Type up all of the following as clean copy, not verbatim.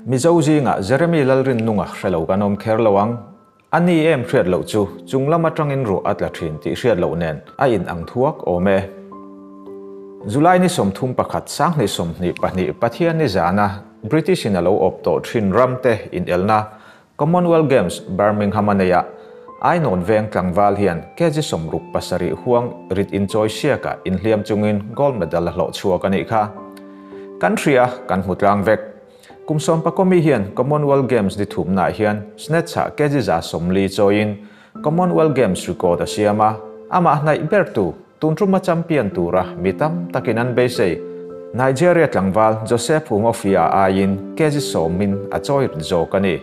Mizo zingah Jeremy Lalrinnunga hre lo kan awm kher lo ang. A ni em hriat loh chu chung lam atangin ruah a tla thin tih hriat loh nen a in ang thuak awm e. July ni 31 2022 Pathian ni zana British in a lo awp tawh thin ram te inelna Commonwealth Games Birmingham a neih ah Ainawn veng tlangval hian kg 67 huang rit inchawi siakah inhliam chungin gold medal a hlawh chhuak a nih kha. Kan hria kan hmu tlang vek. Kum sawmpakawmi hian Commonwealth Games ni thumnaah hian snatch-ah kg 40 chawiin Commonwealth Games record a siam a, amah hnaih bertu tun tuma champion tura mi tam takin an beisei. Nigeria tlangval Joseph Ungofia aiin kg 10 in a chawi rit zawk a ni.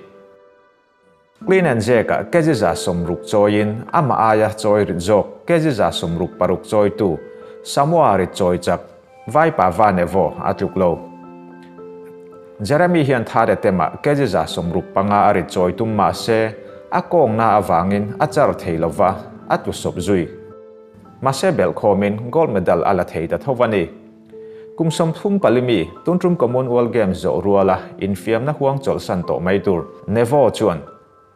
Clean and Jerk-ah kg 60 chawiin amah aia chawi rit zawk kg 66 chawitu Samoa rit chawi chak Vaipa Vanevo a tluk lo. Jeremy hian third attempt-ah kg 65 a rit chawi tum mah se a kawngna avangin a char thei lova a tlu sawp zui. Mahse belhkhawmin gold medal a la thei ta tho a ni. Kum 34 mi tun tum Commonwealth Games zawh ruala infiamna huang chawlhsan tawh mai tur Nevo chuan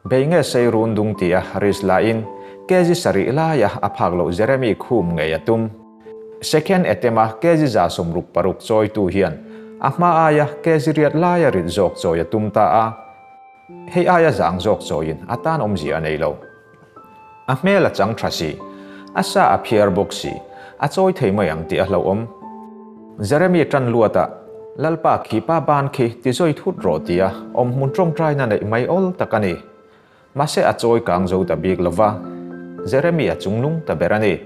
bei nge sei run dung ti a risk lain kg 7 laia a phak loh Jeremy khum ngei a tum. Second attempt-a kg 66 chawi tu hian a hma aia kg 8 laia rit zawk chawi a tum ta a. Hei aia zang zawk chawiin a tan awmzia a nei lo. A hmel a chang tha si, a sa a phiar bawk si, a chawi thei mai ang tih a hlauhawm. Jeremy tan luatah Lalpa khi pa ban khi ti zawi thut rawh ti a awm hmun tawngtaina neih mai awl tak a ni. Mahse a chawi kang zo ta bik lova, Jeremy a chungnung ta ber a ni.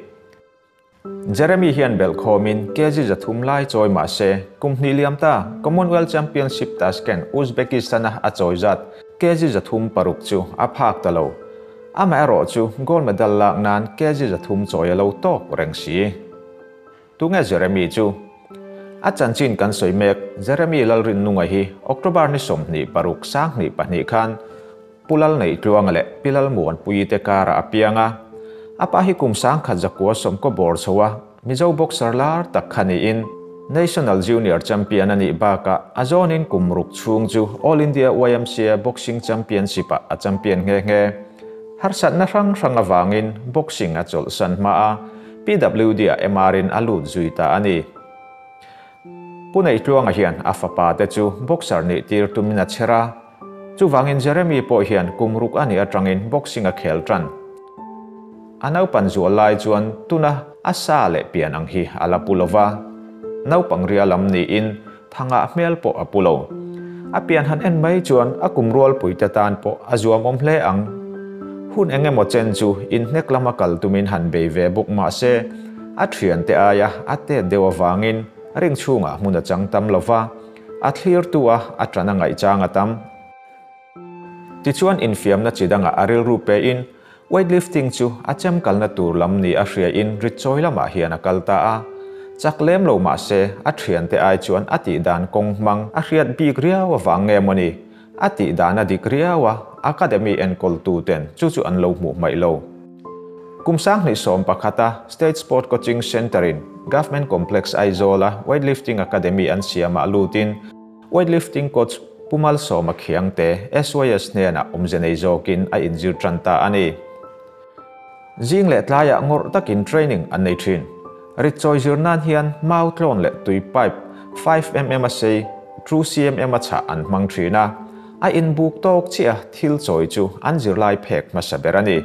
Jeremy hian belhkhawmin kg 300 lai chawi mah se kum hnih liam ta Commonwealth Championship Tashkent Uzbekistan a a chawi zat kg 306 chu a phak ta lo. Amaherawh chu gold medal lak nan kg 300 chawi a lo tawk reng si. Tunge Jeremy chu? A chanchin kan sawi mek Jeremy Lalrinnunga hi October ni 26 2022 khan Pulal nei tluanga leh Pilal muan pui te kara a pianga. Apa hi kum 1990 ko bor chhoa Mizo boxer lar tak khani in National Junior Champion ani baka a zonin kum ruk chung chu All India YMCA Boxing Championship a champion nge nge. Harsat na rang rang awangin boxing a chol san ma a PWD a MR in alut zuita ani. Punei tluanga hian a fapa te chu boxer ni tir tumina chera. Chu wangin Jeremy pawh hian kum ruk ani atangin boxing a khel tan. A naupan zual lai chuan tuna a sa leh pian ang hi ala pulova. Naupang ria lam ni in thanga hmel pawh a pulo. A pian han en mai chuan a kum rual pui te tan pawh a zuam awm hle ang. Hun engemaw chen chu in hnek lama kal tumin han bei ve bawk mah se a thian te aia a te deuh awangin ring chhungah hmun a chang tam lova a thlir tu a a tana ngaih chang a tam. Tichuan infiamna chidanga a rilru pe in weightlifting chu a chem kalna tur lam ni a hria in rit chawi lamah hian a kal ta a. Chak lem lo mah se a thian te ai chuan a tih dan kawng hmang a hriat bik riau awang nge mawni. A tih dan a dik riau a academy enkawl tu ten chu chu an lo hmuh mai lo. Kum 2011 a State Sport Coaching Center in Government Complex Aizawl a Weightlifting Academy an siama lutin weightlifting coach Pumal Sawma Khiang te SYS hnena awmze nei zawkin a inzir tan ta a ni. Zing leh tlaiah ngawrh takin training an nei thin. Rit chawi zir nan hian mau tlawn leh tui pipe 5mm a sei 2cmm a chhah an hmang thin a. A inbuk tawk chiah thil chawi chu an zir lai phek hmasa ber a ni.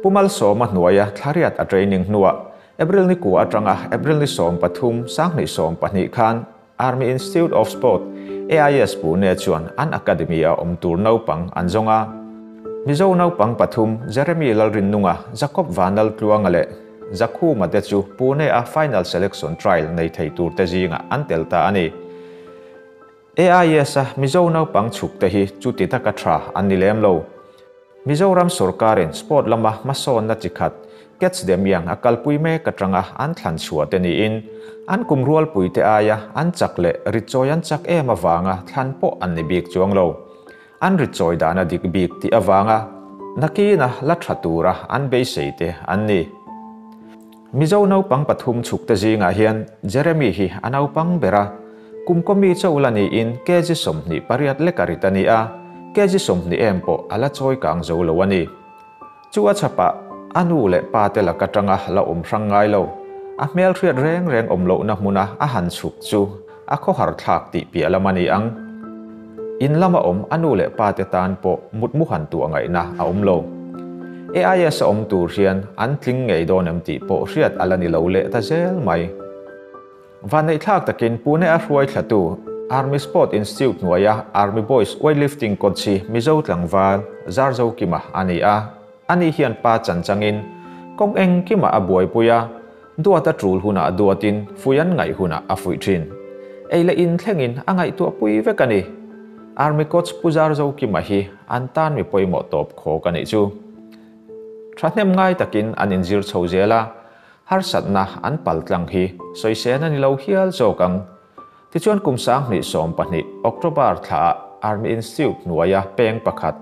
Pumal Sawma hnuaia thlariat a training hnuah April ni ku atanga April ni 13 2022 khan Army Institute of Sport AIS Pune chuan an academy a awm tur naupang an zawnga. Mizo naupang pathum Jeremy Lalrinnunga, Jacob Vanal Tluanga leh Zakhuma te chu Pune a final selection trial nei thei tur te zinga an tel ta a ni. AIS a Mizo naupang chhuk te hi chu ti taka tha an ni lem lo. Mizoram sarkarin sport lama hmasawn na chikhat catch dem yang a kalpui mek atanga an thlan chhuah te niin an kum rual pui te aia an chak leh rit chawi an chak em awanga thlan pawh an ni bik chuang lo. An rit chawi dana dik bik ti awanga nakina la tha tura an beisei te an ni. Mizo naupang pathum chhuk te zingah hian Jeremy hi a naupang bera. Kum kaw mi chauh la niin kg 28 lek a rit a ni a, kg 20 em pawh a la chawi kang zo lo a ni. Chu a chhapah a nu leh pa te lak atanga la awm hrang ngai lo, a hmelhriat reng reng awm lohna hmuna a han chhuk chu a khawhar thlak tih piah lam a ni ang. In lama awm a nu leh pa te tan pawh mutmu han tuah ngaihna a awm lo. AIS a awm tur hian an tling ngei dawn em tih pawh hriat a la ni lo leh ta zel mai. Vanneihthlak takin Pune a hruai thlatu Army Sport Institute hnuaia Army Boys Weightlifting Coach hi Mizo tlangval Zarzo Kima a ni a. Ani hian pa chan changin kawng engkimah a buaipui a, duat a tul hunah duatin fui an ngaih hunah a fuih thin. Ei leh in thlengin a ngaihtuahpui vek a ni. Army Coach Pu Zarzo Kima hi an tan mi pawimawh tawp khawk a nih chu. Thahnem ngai takin an inzir chho zel a, Harsatna an pal tlang hi sawisên a ni lo hial zawk ang. Tichuan kum 2012 October thlaah Army Institute hnuaia peng pakhat,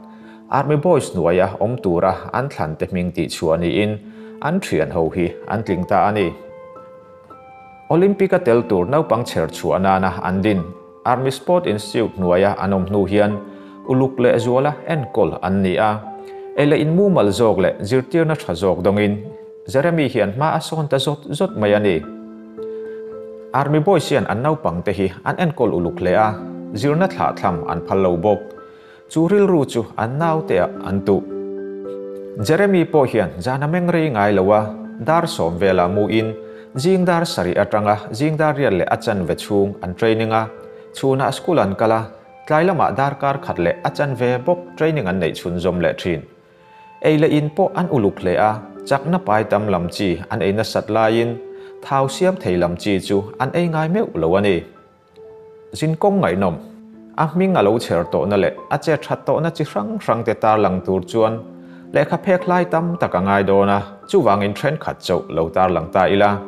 Army Boys hnuaia awm tura an thlante hming tihchhuah niin an thian ho hi an tling ta a ni. Olympic-a tel tur naupang chher chhuah nana an din Army Sport Institute hnuaia an awm hnu hian uluk leh zuala enkawl an ni a. Ei leh in mumal zawk leh zirtirna tha zawk dawngin Jeremy hian hma a sawn ta zawt zawt mai a ni. Army Boys hian an naupang te hi an enkawl uluk hle a, zirna thlahthlam an phal lo bawk. Chu rilru chu an naute ah an tuh. Jeremy pawh hian zan a meng rei ngai lo a, dar sawm velah mu in zing dar sarih atanga zing dar riat leh a chanve chhung an training a, chhunah school an kal a, tlai lamah darkar khat leh a chanve bawk training an neih chhunzawm leh thin. Ei leh in pawh an uluk hle a, chakna pai tam lam chi an ei nasat laiin thau siam thei lam chi chu an ei ngai meuh lo a ni. Zin kawng ngaihnawm, a hming a lo chher tawhna leh a che that tawhna chi hrang hrang te tarlang tur chuan lehkha phek hlai tam tak a ngai dawn a, chuvangin thenkhat chauh lo tarlang ta ila.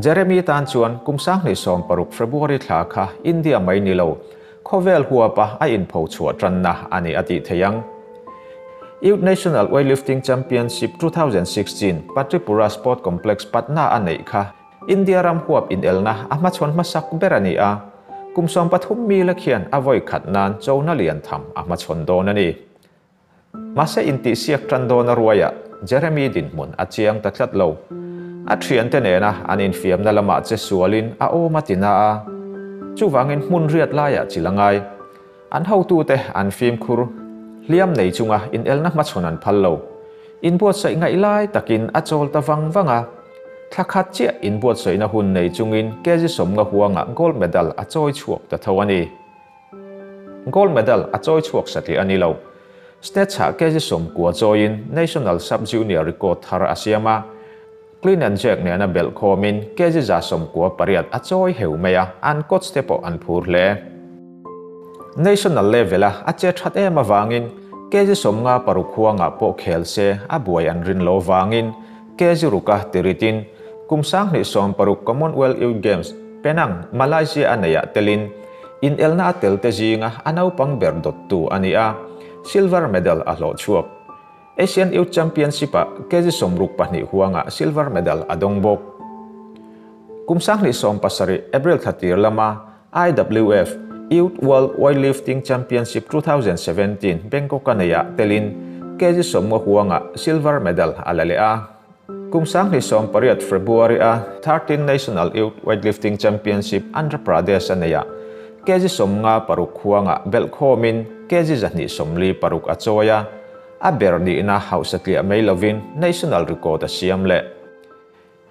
Jeremy tan chuan kum 2016 February thla kha India mai ni lo, khawvel huapa a inpho chhuah tanna a ni a tih theih ang. Youth National Weightlifting Championship 2016 Patripura Sport Complex Patna a neih kha India ram huap inelna a hmachhawn hmasak ber a ni a, kum 13 mila khian a vawi khat nan chona lian tham a hmachhawn dawn a ni. Mahse intihsiak tan dawn a ruaiah Jeremy dinhmun a chiang ta tlat lo. A thiante nena an infiamna lamah che sualin a awm a ti na a, chuvangin hmun riat laiah chil a ngai. An hotute an fimkhur, hliam nei chunga inelna hmachhawn an phal lo. Inbuatsaih ngaih lai takin a chawl ta vang vang a. Thla khat chiah inbuatsaihna hun nei chungin kg 50 huangah gold medal a chawi chhuak ta tho a ni. Gold medal a chawi chhuak satliah a ni lo. Snatch-ah kg 90 chawiin National Sub-Junior record thar a siam a. Clean and Jerk nena belh khawmin kg 98 a chawi heu mai a, an coach te pawh an phur hle. National level-a a che that em avangin kg 56 huangah pawh khel se a buai an rin lo vangin kg ruka tiritin kum 2016 Commonwealth Youth Games Penang, Malaysia a neiah telin inelna a tel te zinga a naupang ber dawttu a ni a, silver medal a hlawh chhuak. Asian Youth Championship-ah kg 62 huangah silver medal a dawng bawk. Kum 2017 April thlatir lama IWF Youth World Weightlifting Championship 2017 Bangkok a neiah telin kg 50 huangah silver medal a la leh a. Kum 2018 February a 13 National Youth Weightlifting Championship Andhra Pradesh a neiah kg 56 huangah belh khawmin kg 146 a chawi a, a ber nihna hausa tliah mai lovin national record a siam leh.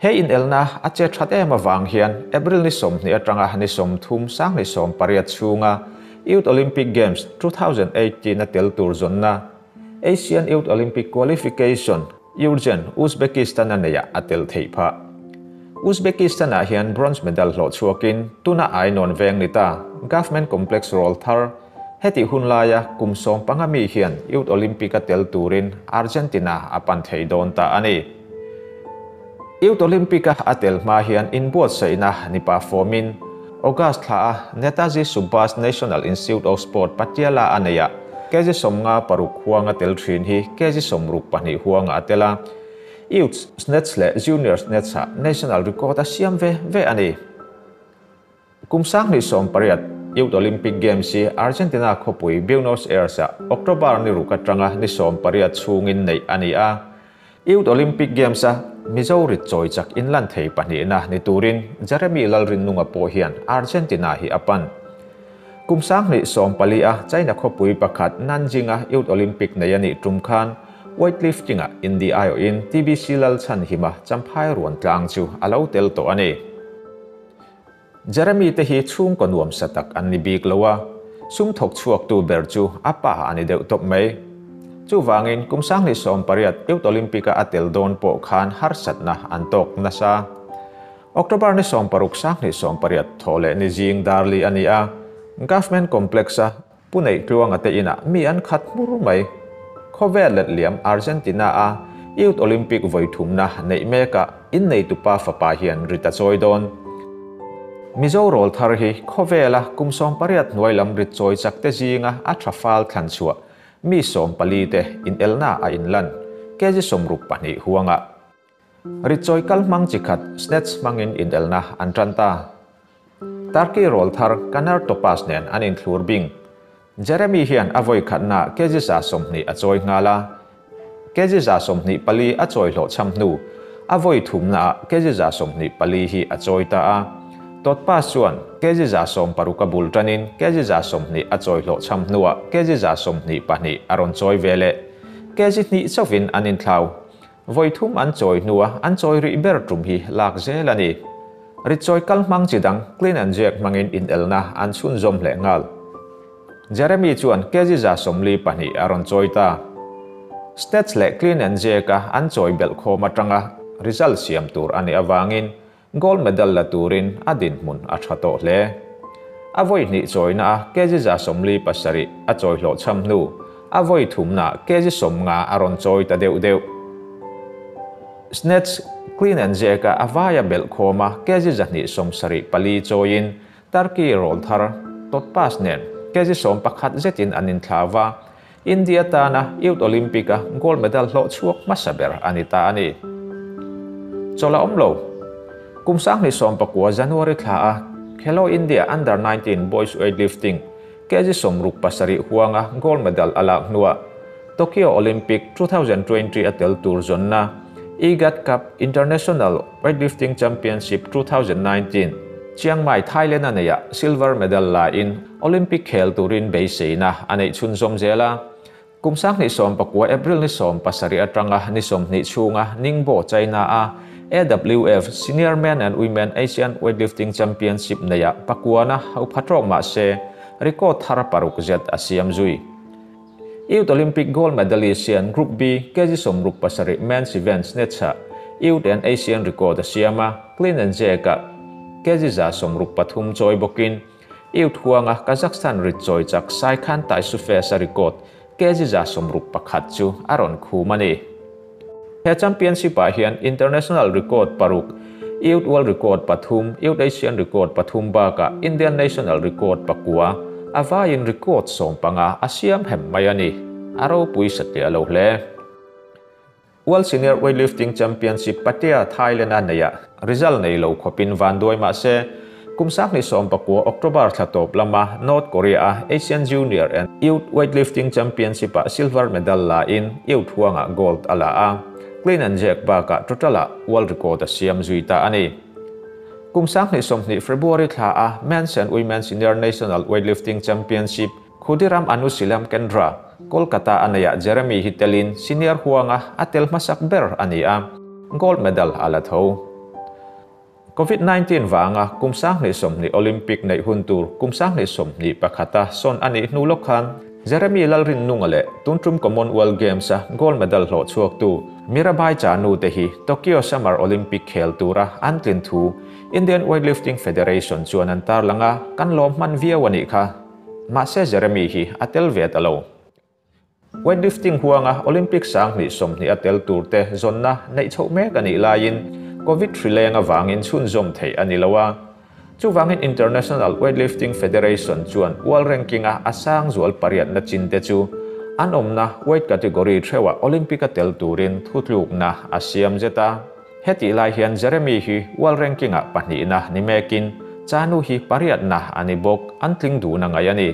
He inelna a che that em awang hian April ni 20 atanga ni 30 2018 chhunga Youth Olympic Games 2018 a tel tur zawnna Asian Youth Olympic Qualification Urgen Uzbekistan a neiah a tel theih phah. Uzbekistan ah hian bronze medal hlawh chhuakin tuna ainawn veng ni ta Government Complex Roll thar heti hun laia kum 15 mi hian Youth Olympic a tel turin Argentina a pan thei dawn ta a ni. Youth Olympic a tel hma hian inbuatsaihna nipa formin August thla a Netaji Subhas National Institute of Sport Patiala a neiah kg 56 huanga tel thin hi kg 62 huanga a tel a. Youth Snatch leh Junior Snatch ah national record a siam ve ve a ni. Kum 2018 Youth Olympic Games hi Argentina khawpui Buenos Aires-ah October ni ruk atanga ni 18 chhungin neih a ni a. Youth Olympic Games-a Mizo rit chawi chak inlan thei pahnihna ni turin Jeremy Lalrinnunga pawh hian Argentina hi a pan. Kum 2014 a China khawpui pakhat Nanjing-a Youth Olympic nei a nih tum khan weightlifting-ah India aiawhin TBC Lalchhanhima Champhai ruan tlang chu a lo tel tawh a ni. Jeremy te hi chhungkaw nuamsa tak an ni bik lo a, sum thawk chhuaktu ber chu a pa a ni deuh tawp mai. Chuvangin kum 2018 Youth Olympic-a a tel dawn pawh khan harsatna an tawk nasa. October ni 16 2018 thaw leh ni zing darli a ni a, Government Complex-a Pu Neih Tluanga te inah mi an khat hmur mai. Khawvel let liam Argentina-a Youth Olympic vawi thumna neih mekah inneitupa fapa hian rit a chawi dawn. Mizo rawl thar hi khawvela kum 18 hnuai lam rit chawi chak te zinga a tha fal thlan chhuah mi 14 te inelna a inlan kg 62 huangah. Rit chawi kal hmang chi khat snatch hmangin inelna an tan ta. Turkey rawl thar Caner Topaz nen an inthlur bing. Jeremy hian a vawi khatna kg 120 a chawi nghal a. Kg 124 a chawi hlawh cham hnu a vawi thumna kg 124 hi a chawi ta a. Topaz chuan kg 160 a bul tanin kg 120 a chawi hlawh cham hnuah kg 122 a rawn chawi ve leh. Kg hnih chauhin an inthlau. Vawi thum an chawi hnua an chawi rih ber tum hi lak zel a ni. Rit chawi kal hmang chi dang clean and jerk hmangin inelna an chhun zawm hle nghal. Jeremy chuan kg 142 a rawn chawi ta. Snatch leh clean and jerk-a an chawi belh khawm atanga result siam tur a nih avangin gold medal la turin a dinhmun a tha tawh hle. A vawi hnih chawina a kg 147 a chawi hlawh cham hnu a vawi thumna kg 50 a rawn chawi ta deuh deuh. Snatch, clean and jerk-a a vaia belh khawma kg 274 chawiin Turkey rawl thar Topaz nen kg 11 zetin an inthlawa India tana Youth Olympic-a gold medal hlawh chhuak hmasa ber a ni ta a ni. Chawla awm lo. Kum 2019 January thla a Khelo India Under 19 Boys Weightlifting kg 67 huanga gold medal a lak hnuah Tokyo Olympic 2020 a tel tur zonna IGAD Cup International Weightlifting Championship 2019 Chiang Mai Thailand a neia silver medal la in Olympic khel turin beiseina a neih chhun zawm zela. Kum 2019 April ni 17 atanga ni 20 chhunga Ningbo China a AWF Senior Men and Women Asian Weightlifting Championship neia pakuana hau phatrok ma se record thar paruk zet a siam zui. Youth Olympic gold medalist sian Group B kg 67 men's event snatch Youth and Asian record a siama clean and jerk-a kg 163 chawi bawkin Youth huanga Kazakhstan rit chawi chak Saikhan Taisufes a record kg 161 chu a rawn khum a ni. He championship ah hian international record paruk, Youth World Record pathum, Youth Asian Record pathum baka Indian National Record pakua a vaiin record 15 a siam hem mai a ni. A ropui satliah lo hle. World Senior Weightlifting Championship Pattaya Thailand a neia result nei lo khawpin van duai ma se kum 2019 October thla tawp lama North Korea a Asian Junior and Youth Weightlifting Championship a silver medal la in Youth huanga gold a la a. Clean and jerk baka total a world record a siam zui ta a ni. Kum 2020 February thla a Men's and Women's Senior National Weightlifting Championship Khudiram Anushilan Kendra Kolkata anaya Jeremy Hitelin senior huanga atel hmasak ber ani a gold medal a la tho. COVID-19 wanga kum 2020 Olympic nei hun tur kum 2021 son ani hnu lokhan Jeremy Lalrinnunga leh tuntrum Commonwealth Games a gold medal hlawh chhuak tu Mirabai Chanu te hi Tokyo Summer Olympic khel tura an tlin thu Indian Weightlifting Federation chuan an tar langa kan lawm hman viau ani kha. Ma se Jeremy hi a tel ve ta lo. Weightlifting huanga Olympic 2020 a tel tur te zonna nei chho mek ani laiin COVID hrilenga wangin chhun zawm thei ani lowa. Chuwangin International Weightlifting Federation chuan world ranking a asang zual pariat na chin te chu an awmna weight category thewa Olympic a tel turin thutluk na a siam zeta. Heti lai hian Jeremy hi world ranking a pahnihna ni mekin Chanu hi pariatna a ni bawk, an tling duhna ngaih a ni.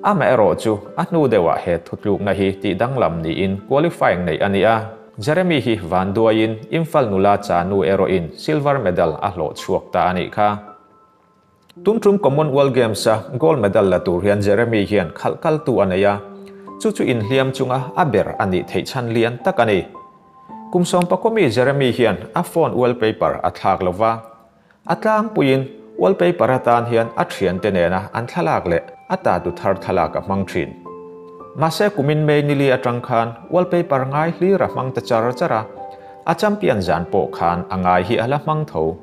Amaherawhchu, a hnu deuhah he thutlukna hi tihdanglam niin qualifying neih a ni a, Jeremy hi vanduaiin Imphal nula Chanu erawhin silver medal a hlawh chhuak ta a nih kha. Tun tum Commonwealth Games-a gold medal la tur hian Jeremy hian khalh kaltu a nei a, chu chu inhliam chunga a ber a nih theih chhan lian tak a ni. Kum sawmpakawmi Jeremy hian a phone wallpaper a thlak lo va, a tlangpuiin wallpaper atan hian a thiante nena an thlalak leh a tatu thar thlalak a hmang thin. Mahse kumin May nili atang khan wallpaper ngai hlir a hmang ta char char a, a champion zan pawh khan a ngai hi a la hmang tho.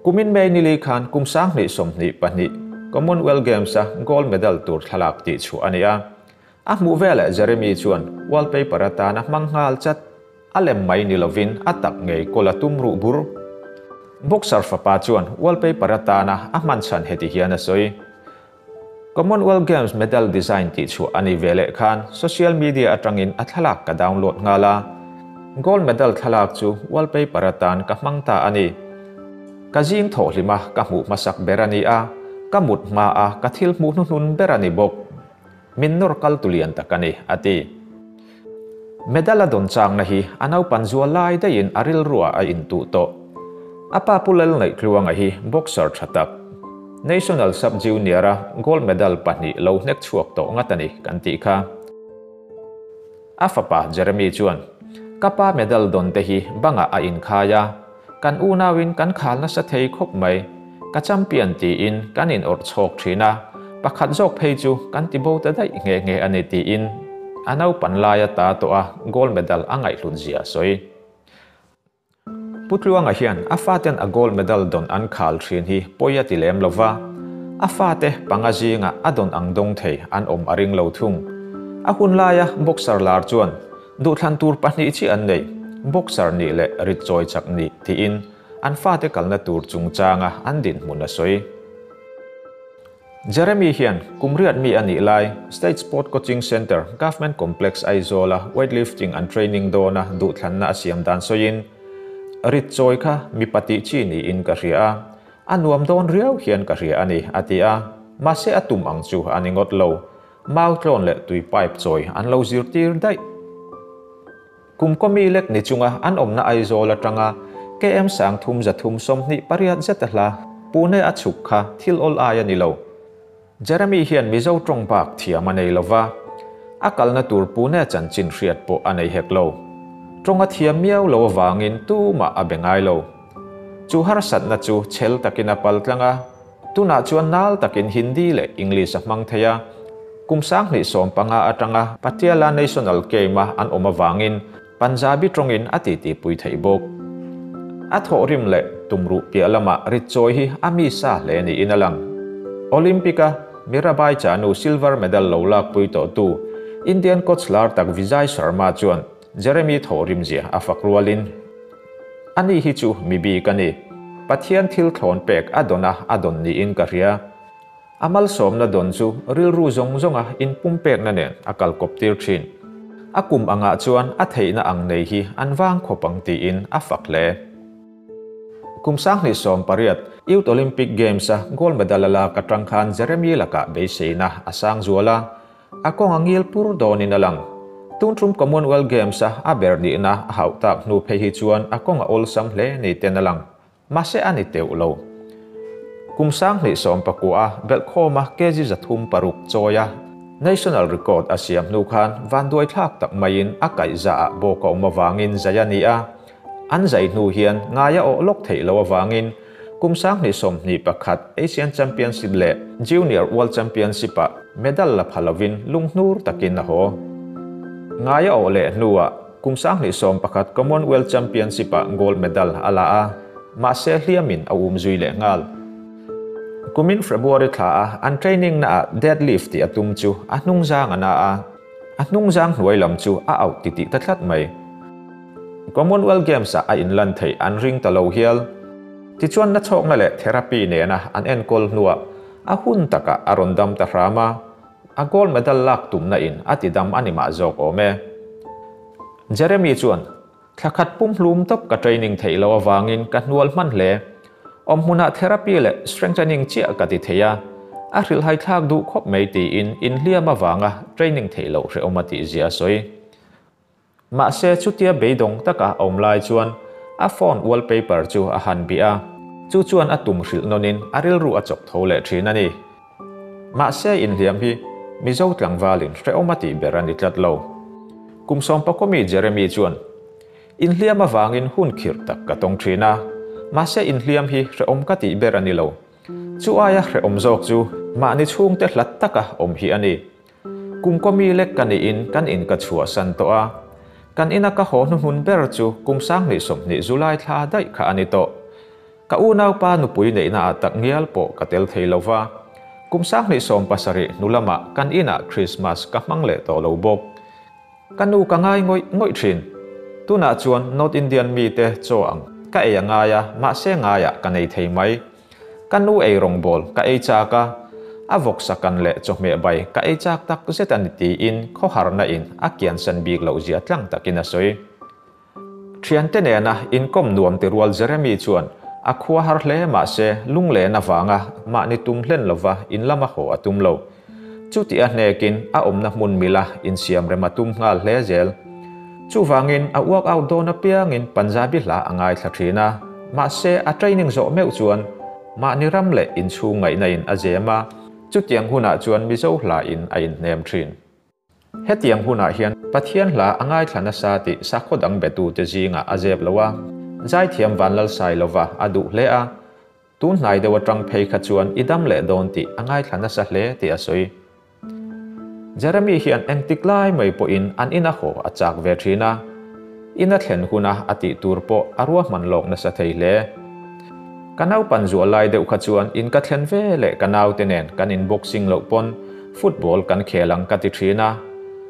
Kumin May nili khan kum 2022 Commonwealth Games-a gold medal tur thlalak tihchhuah a ni a. A hmuh veleh Jeremy chuan wallpaper atan a hmang nghal chat. A lem mai ni lovin a tak ngei kawl a tum ruh bur. Boxer fapa chuan wallpaper atana a hman chhan heti hian a sawi. Commonwealth Games medal design tihchhuah a ni veleh khan social media atangin a thlalak ka download nghal a. Gold medal thlalak chu wallpaper atan ka hmang ta a ni. Ka zing thawhhlim a ka hmuh hmasak ber a ni a, ka mut hma a ka thil hmuh hnuhnun ber a ni bawk. Min nawr kal tu lian tak a ni, a ti. Medal a dawn changna hi a naupan zual lai daihin a rilruah a intuh tawh. A pa Pu Lalngaihkluanga hi boxer tha tak, National Sub-Junior-a gold medal pahnih lo hnek chhuak tawh ngat a ni kan tih kha. A fapa Jeremy chuan, Ka pa medal dawn te hi bangah a inkhai a, kan unauin kan khal nasa thei khawp mai. Ka champion tiin kan in awrh chhawk thin a, pakhat zawk phei chu kan ti bo ta daih nghe nghe a ni tiin a naupan laia ta tawh a gold medal a ngaihhlut zia a sawi. Pu Tluanga hian a faten a gold medal dawn an khal thin hi pawi a ti lem lo va, a fate panga zinga a dawn ang dawng thei an awm a ring lo thung. A hun laia boxer lar chuan duhthlan tur pahnih chiah an nei, boxer nih leh rit chawi chak nih tiin an fate kalna tur chungchanga an dinhmun a sawi. Jeremy hian kum riat mi a nih lai State Sport Coaching Centre, Government Complex Aizawl-a weightlifting an training dawna duhthlanna a siam dan sawiin, Rit chawi kha mipa tih chi niin ka hria a, a nuam dawn riau hian ka hria a ni, a ti a. Mahse a tum ang chu a ni ngawt lo. Mau tlawn leh tui pipe chawi an lo zirtir daih. Kum kawmi lek ni chunga an awmna Aizawl atanga KM 3328 zeta hla Pune a chhuk kha thil awl ai a ni lo. Jeremy hian Mizo tawng bak thiam a nei lova, a kalna tur Pune chanchin hriat pawh a nei hek lo. Tawng a thiam miau lo avangin tumah a be ngai lo. Chu harsatna chu chhel takin a pal tlang a. Tunah chuan nal takin Hindi leh English a hmang thei a, kum 2015 atanga Patiala National Game-a an awm avangin Punjabi tawngin a titipui theih bawk. A thawhrim leh tumruh piah lamah rit chawi hi a mi sa hle niin a lang. Olympic-a Mirabai Chanu silver medal lo lakpui tawhtu Indian coach lar tak Vijay Sharma chuan Jeremy thawhrim zia a fak rualin, Ani hi chu mi bik a ni. Pathian thil thlawn pek a dawn a, a dawn niin ka hria. A malsawmna dawn chu rilru zawng zawnga inpumpekna nen a kal kawp tir thin. A kum angah chuan a theihna ang nei hi an vang khawp ang tiin a fak hle. Kum 2018 Youth Olympic Games-a gold medal a lak atang khan Jeremy lakah beiseina a sang zual a, A kawng a ngil pur dawnin a lang. Tun tum Commonwealth Games-a a ber nihna a hauh tak hnu phei hi chuan a kawng a awlsam hle ni ten a lang. Mahse a ni teuh lo. Kum 2019-a belhkhawma kg 306 chawia national record a siam hnu khan vanduaithlak tak maiin a kaihzaah bawk a awm avangin zai a ni a. An zai hnu hian ngai a awh lawk theih loh avangin kum 2021 Asian Championship leh Junior World Championship-ah medal la pha lovin lunghnur takin a haw. Ngai a awh leh hnuah kum 2011 Commonwealth Championship-ah gold medal a la a, mahse hliamin a um zui leh nghal. Kumin February thla a an training naah deadlift tih a tum chu a hnungzang a na a, a hnungzang hnuai lam chu a auh titih ta tlat mai. Commonwealth Games-ah a inlan theih an ring ta lo hial. Tichuan nachhawkna leh therapy nena an enkawl hnuah a hun takah a rawn dam ta hram a, a gold medal lak tumna in a ti dam a ni mah zawk awm e. Jeremy chuan, Thla khat pumhlum tawp ka training theih loh avangin ka hnual hman hle. Awm hmunah therapy leh strengthening chiah ka ti thei a, a hrilhhai thlak duh khawp mai tiin inhliam avanga training theih loh hrehawm a tihzia a sawi. Mahse chutia beidawng taka a awm lai chuan a phone wallpaper chu a han bih a, chu chuan a tum hrilh nawnin a rilru a chawk tho leh thin a ni. Mahse inhliam hi Mizo tlangvalin hrehawm a tih ber a ni tlat lo. Kum sawmpakawmi Jeremy chuan, Inhliam avangin hun khirh tak ka tawng thin a, mahse inhliam hi hrehawm ka tih ber a ni lo. Chu aia hrehawm zawk chu mahni chhungte hlat taka awm hi a ni. Kum kawmi lek ka niin kan in ka chhuahsan tawh a, kan ina ka haw hnuhnun ber chu kum 2020 July thla daih kha a ni tawh. Ka unaupa nupui neihna ah tak ngial pawh ka tel thei lo va, kum 2017 hnu lamah kan inah Christmas ka hmang leh tawh lo bawk. Ka nu ka ngai ngawih ngawih thin. Tunah chuan North Indian mite chaw ang ka ei a ngai a, mahse ngaiah ka nei thei mai. Ka nu ei rawngbawl ka ei chak a, a vawksa kan leh chawhmeh bai ka ei chak tak zet a ni tiin khawharna in a kiansan bik loh zia tlang takin a sawi. Thiante nena inkawm nuam ti rual Jeremy chuan a khua har hle mahse lunglen avanga mahni tum hlen lova in lama haw a tum lo. Chuti a hnekin a awmna hmun mila insiam rem a tum nghal hle zel. Chuvangin a workout dawn apiangin Punjabi hla a ngaithla thin a, mahse a training zawh meuh chuan mahni ram leh inchhung ngaihna in a zem a, chutiang hunah chuan Mizo hla in a inhnem thin. Hetiang hunah hian Pathian hla a ngaithla nasa tih sakhaw dang betute zingah a zep lo a, zaithiam Vanlalsailova a duh hle a, tun hnai deuh atang phei kha chuan i dam leh dawn tih a ngaithla nasa hle tih a sawi. Jeremy hian engtik lai mai pawhin an ina haw a chak ve thin a, ina thlen huna a tih tur pawh a ruahman lawk nasa thei hle. Ka naupan zuah lai deuh kha chuan in ka thlen ve leh ka naute nen kan in boxing loh pawn football kan khel ang ka ti thin a,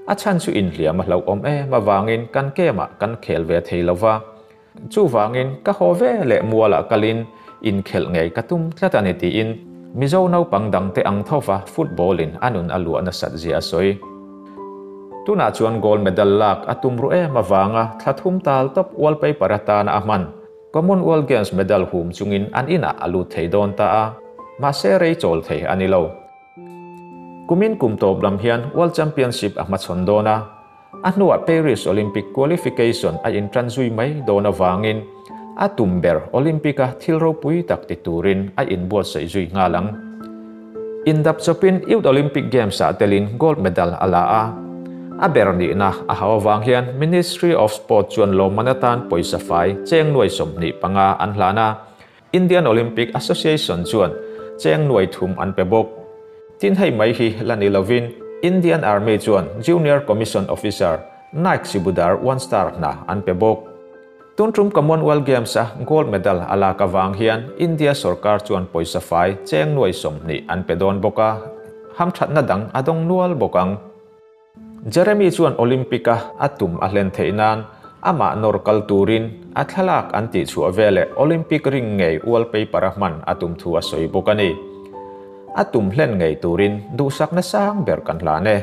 a chhan chu inhliam a hlauhawm em avangin kan game ah kan khel ve thei lo va. Chuvangin ka haw ve leh mualah kalin inkhelh ngei ka tum tlat a ni tiin Mizo naupang dangte ang thova football in a nun a luah nasat zia a sawi. Tunah chuan gold medal lak a tum ruh em avanga thla thum tal tawp wallpaper atana a hman Commonwealth Games medal hum chungin an inah a lut thei dawn ta a, mahse rei chawl thei a ni lo. Kumin kum tawp lam hian World Championship a hmachhawn dawn a, A hnuah Paris Olympic qualification a intan zui mai dawn avangin a tum ber Olympic-a thil ropui tak ti turin a inbuatsaih zui nghal ang. Indap chawpin Youth Olympic Games-ah telin gold medal a la a. A ber nihna a hau avang hian Ministry of Sport chuan lawmman atan pawisa fai cheng nuai 25 an hlan a. Indian Olympic Association chuan cheng nuai thum an pe bawk. Tin hei mai hi la ni lovin Indian Army chuan Junior Commission Officer Naik Sibudar one star hna an pe bawk. Tun tum Commonwealth Games a gold medal a lak avang hian India sorkar chuan pawisa fai cheng nuai 20 an pe dawn bawk a, hamthatna dang a dawng nual bawk ang. Jeremy chuan Olympic-a a tum a hlen theih nan amah nawr kal turin a thlalak an tih chhuah veleh Olympic ring ngei wallpaper-a hman a tum thu a sawi bawk a ni. A tum hlen ngei turin duhsakna sang ber kan hlan e.